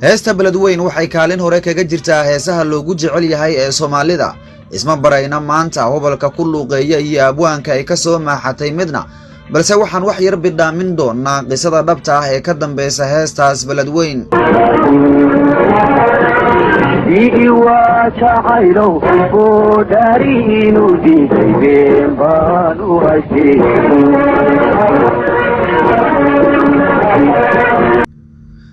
Heesta Beledweyn waxay kaalin hore kaga jirtaa heesaha loogu jecel yahay ee Soomaalida. Isma barayna maanta hobalka ku luuqeeya iyo abwaanka ay ka soo maaxatay midna, balse waxaan wax yar bidhaamin doonaa qisada dhabta ah ee ka dambaysa heestaas Beledweyn. Igi waa jacaylow boodhaari inuu diiday been baan u haystay.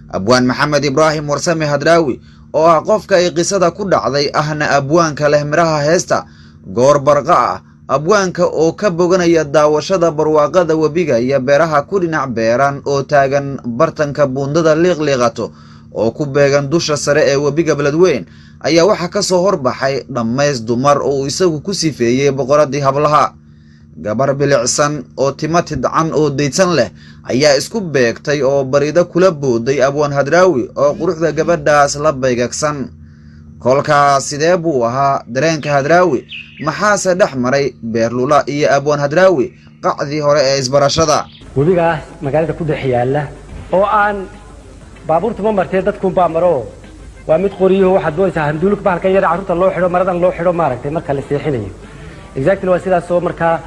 Abwaan Maxamed Ibraahim Warsame Hadraawi, oo ah qofka ay qisada ku dhacday, ahna abwaanka leh midhaha heesta, goor barqa ah abwaanka oo ka boganaya daawashada barwaaqada webiga iyo beeraha ku dhinac beeran oo taagan bartanka buundada Liiqliiqato oo ku beegan dusha sare ee webiga Beledweyn, ayaa waxaa ka soo horbaxay dhammays dumar oo uu isagu ku sifeeyey boqoradii hablaha. Gabar bilicsan oo timo tidcan oo daydsan leh ayaa isku beegtay oo barido kula booday abwaan Hadraawi oo quruxda gabadhaas la baygagsan. Kolkaas sidee buu ahaa dareenka Hadraawi? Maxaase dhex maray Beerlula iyo abwaan Hadraawi qacdii hore ee isbarashada? Webigaas magaalada ku dhex yaalla oo aan baabuurta ma martee, dadkuunbaa maro. Waa mid qoriyuhu waxaad doonaysaa handuulug, bahalkan yar carruurta loo xidho, maradan loo xidho, maaragtay, marka la seexinayo. Exactly, waa sidaasoo. Markaa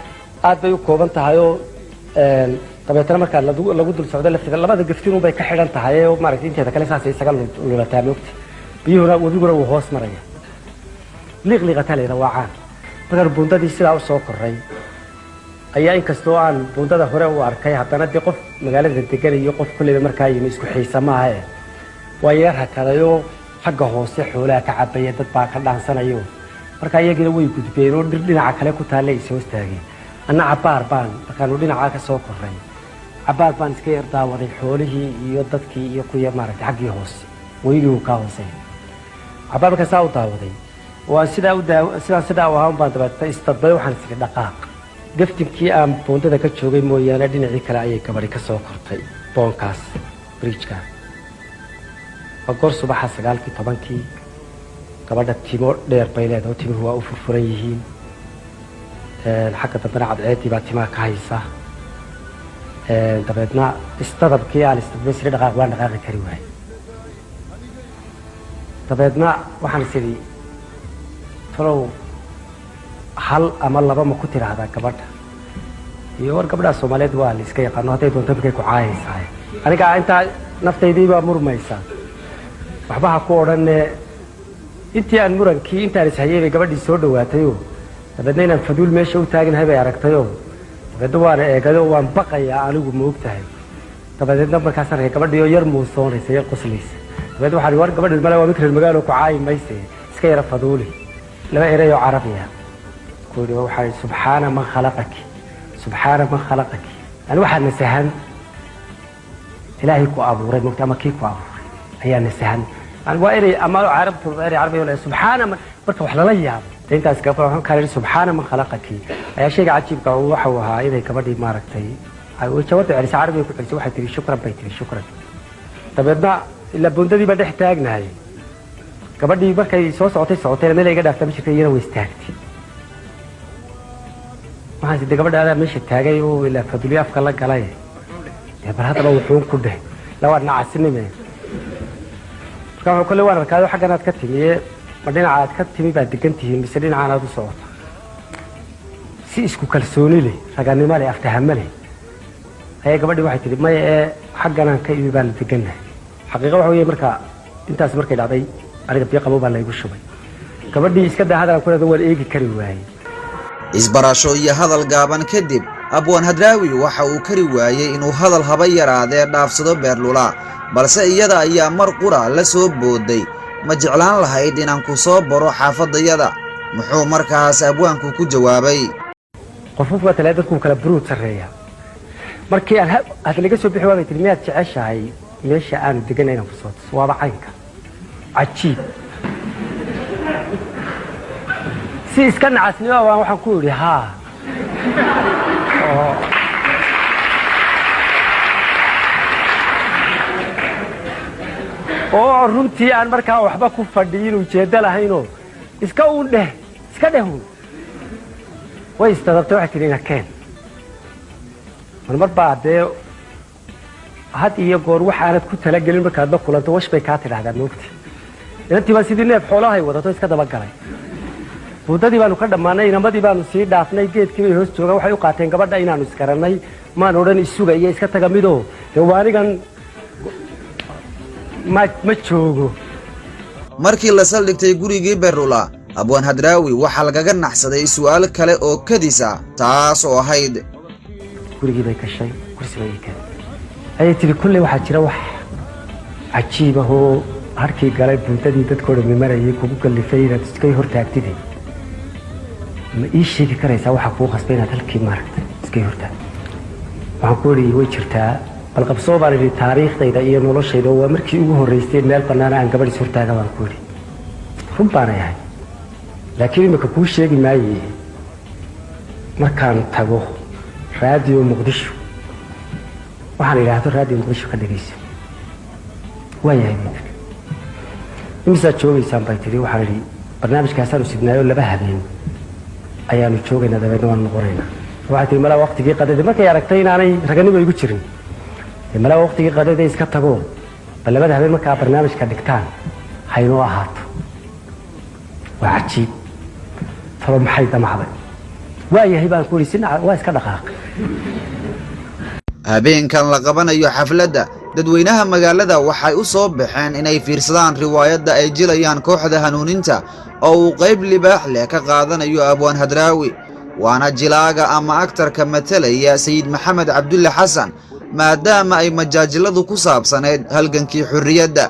aad bay u kooban tahay oo dabeetana markaa lagu dul socdo lafteeda labada gaftin bay ka xidhan tahay oo, maaragtay, inteeda kale saasay isaga lulataa, moogta. Biyuhuna, webiguna wuu hoos maraya. Liiqliiqataa la yidhaha, waa caan. Markaan buundadii sidaa usoo koray ayaa, inkastoo aan buundada hore u arkay, haddana dee qof magaalada degan iyo qof kulleyba markaa yimi isku xiisa maaha e, waa yar hakadayoo xagga hoose xoolaha ka cabaya, dad baa ka dhaansanayo. Marka iyagina way gudbeen oo dhir dhinaca kale ku taalla is hoos taageen. Anna cabbaar baan, markaanu dhinacaa ka soo koray, cabbaar baan iska yar daawaday xoolihii iyo dadkii iyo kuya, maaragtay, xaggii hoose webigii uu kaa hooseeya. Cabbaar markaan saa u daawaday oo aan sidaa u daa sidaan sidaa u ahaan baan dabeetna istadbay. Waxaan isiri dhaqaaq. Gaftinkii aan buundada ka joogay mooyaane dhinacii kale ayay gabadhi ka soo kortay boonkaas, bridge-ka. Waa goor subaxa, 9-kii, 10-kii. Gabadha timo dheer bay leedahay oo timuhu waa u furfuran yihiin. Xagga dambena cadceeddii baa timaha ka haysa. Dabeedna istadabkii aan istadbay, siri dhaqaaq, waan dhaqaaqi kari waayey. Dabeedna waxaan is idhi, talow hal ama laba ma ku tidhaahdaa gabadha? Iyo war gabdhaha Soomaaliyeed waa la iska yaqaano, hadday doonto markay ku caayaysaa. Aniga intaa naftaydii baa murmaysa, waxba ha ku odhanne. Intii aan murankii intaan ishayay bay gabadhii soo dhawaatayoo dabeedna inaan faduul meesha u taagnahay bay aragtayoo dabeedna waana eegayoo waan baqayaa anigu, ma og tahay? Dabadeedna markaasaan arkay gabadhii oo yar muusoonaysa, yar qoslaysa. Dabeedna waxaan war gabadhi male waa mid reer magaalo, ku caayi mayse, iska yara faduuli. Laba erey oo Carabiya ku yidhi. Waxaa "Subxaana man khalaqaki, subxaana man khalaqaki." Yani waxaa nasahan Ilaahay ku abuuray, mogta, ama kii ku abuuray ayaa nasahan. Yani waa erey ama Carabtu erey Carabi oo subxaana man marka wax lala yaabo. Dee intaas gabadha waxaan kala yidhi "Subxaana man khalaqaki" ayaa shayga cajiibka waxau ahaa inay gabadhii, maaragtay, ay jawaabta celisay, Carabiga ku celisay. Waxay tihi "Shukran" bay tihi, "Shukran." Dabeedna ilaa buundadii baan dhex taagnahay. Gabadhii markay soo socotay socotayna meel ay iga dhaafta ma jirta, iyana way istaagtay. Waxaan sidee gabadha adaa meesha taagay oo ilaa fadulyo afka la galay, dee bal haddaba wuxuun ku dheh la waa nacasinime. Marka wuxuu kolley waan arkaayo xaggan aad ka timiye, ma dhinaca aad ka timi baad degan tihiin mise dhinacaan aad u socota? Si isku kalsooni leh, raganimo leh, aftahamo leh ayaa gabadhii waxay tihi, "Maya ee xagganaan ka imi baan degannahay." Xaqiiqa waxa weeye, marka intaas markay dhacday, aniga biyo qabow baa laygu shubay. Gabadhii iska daa hadal aan ku leedo, waan eegi kari waayey. Isbarasho iyo hadal gaaban kadib, abwaan Hadraawi waxa uu kari waayey inuu hadal haba yaraadee dhaafsado Beerlula, balse iyada ayaa mar qura la soo booday, "Ma jeclaan lahayd inaan ku soo baro xaafadayada?" Muxuu markaas abwaanku ku jawaabay? Qofuf waa tale, dadku kala buruud sarreeya. Markii aan hadal iga soo bixi waa bay tihi, "Miyaad jeceshahay meesha aanu deganay inaan ku soo tuso?" Waaba caynka cajiib. Si iska nacasnimo baan waxaan ku idhi haa. Oo runtii aan markaa waxba ku fadhiyin, ujeeddo lahaynoo iska uun dheh, iska dheh uun. Way istadabtay, waxay tihi, "Ina keen." Mar baa dee Had iyo goor waxaanad ku talagelin markaad la kulanto, wash bay kaa tidhahdaa, moogta. Inantii baan sidii neef xoolahay wadato iska dabagalay. Buundadii baanu ka dhammaanay, inamadii baanu sii dhaafnay, geedkii bay hoos joogaan. Waxay u qaateen gabadha inaanu isgarannay. Maan odhan isuga iyo iska taga midoo dee waa anigan ma joogo. Markii la saldhigtay gurigii Berlula, abwaan Hadraawi waxaa lagaga naxsaday su'aal kale oo kadis ah, taas oo ahayd: Gurigii bay gashay, kursi bay ii keentay. Ayay tihi, "Kolley waxaa jira wax cajiib ah oo harkii galay buundadii dadkoo dhami marayay kugu kallifay inaad iskay hortaagtide. Ma ii sheegi karaysaa waxaa kugu khasbay inaad halkii maaragtay iskay hortaagtid?" Waxaan ku idhi, "Way jirtaa. Bal qabsoo," baan idhi, "taariikhdayda iyo noloshayda waa markii ugu horreysay meel bannaana aan gabadh is hortaaga," baan ku idhi. "Run baanay ahay, laakiin imika kuu sheegi maaye. Markaan tago Raadiyo Muqdisho, waxaan idhaahdo Raadiyo Muqdisho ka dhegayso." "Waayahay," bay tiri. "Imisaad joogaysaan?" bay tihi. Waxaan idhi, "Barnaamijkaasaanu sidnaayo, 2 habeen ayaanu joogaynaa, dabeedna waanu noqonaynaa." Waxay tihi, "Malaa waqtigii qadada." Markay aragtay inaanay raganimo igu jirin, "Malaa waqtigii qadada iska tago. Bal labada habeen markaa barnaamijka dhigtaan haynoo ahaato." Waa cajiib. Talo maxay damacday? "Waayahay," baan ku idhi. Si waa iska dhaqaaqay. Habeenkan la qabanayo xafladda, dadweynaha magaalada waxay u soo baxeen inay fiirsadaan riwaayadda ay jilayaan kooxda Hanuuninta, oo uu qayb libaax leh ka qaadanayo abwaan Hadraawi, waana jilaaga ama aktarka matalaya Sayid Maxamed Cabdulle Xasan, maadaama ay majaajiladu ku saabsanayd halgankii xorriyadda.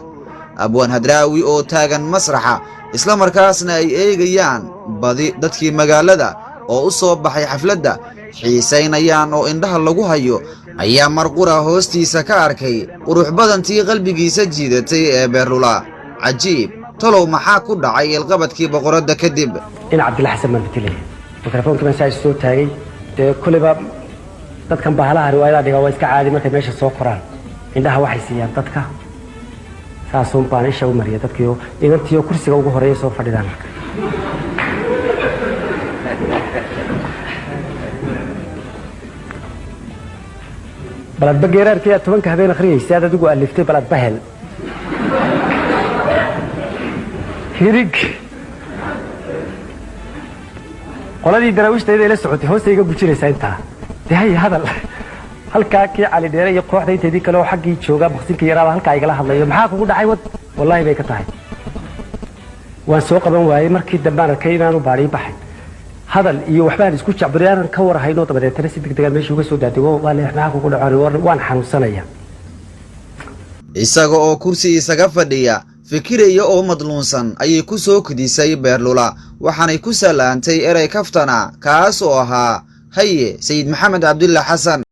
Abwaan Hadraawi oo taagan masraxa, isla markaasna ay eegayaan badi dadkii magaalada oo u soo baxay xafladda, xiisaynayaan oo indhaha lagu hayo, ayaa marqura hoostiisa ka arkay qurux badantii qalbigiisa jiidatay ee Beerlula. Cajiib! Talow maxaa ku dhacay ilqabadkii boqoradda kadib? In Cabdilla Xasan baan matalaya. Mikrofonkii baan saa soo taagay. Dee koleyba dadkan bahalaha riwaayadaha dhigaa waa iska caadi, markay meesha soo koraan indhaha waxay siiyaan dadka. Saasuun baan isha u mariya dadkiio inantiio kursiga ugu horeeya soo fadhidaan marka. Bal adba geeraarkii aad 10-ka habeen akhriyaysa aad adigu aliftay, bal adba hel hirig. Qoladii daraawiishtayda ila socotay hoosta iga gujinaysaa intaa. Dee hay hadal halkaa kii Cali Dheere iyo kooxda inteedii kale oo xaggii jooga maqsinka yaraaba halkaa igala hadlayo, "Maxaa kugu dhacay?" Wad wallaahi bay ka tahay. Waan soo qaban waayey. Markii dambaan arkay inaanu baadhii baxay hadal iyo waxbaan isku jacburiy aanan ka war hayno. Dabadeetana si degdegaan meesha uga soo daadego. Waa le, "Maxaa kugu dhaco?" "Waan xanuunsanaya." Isaga oo kursi isaga fadhiya, fikiraya oo madluunsan, ayay ku soo kudisay Beerlula, waxaanay ku salaantay erey kaftana, kaas oo ahaa, "Haye, Sayid Maxamed Cabdulla Xasan."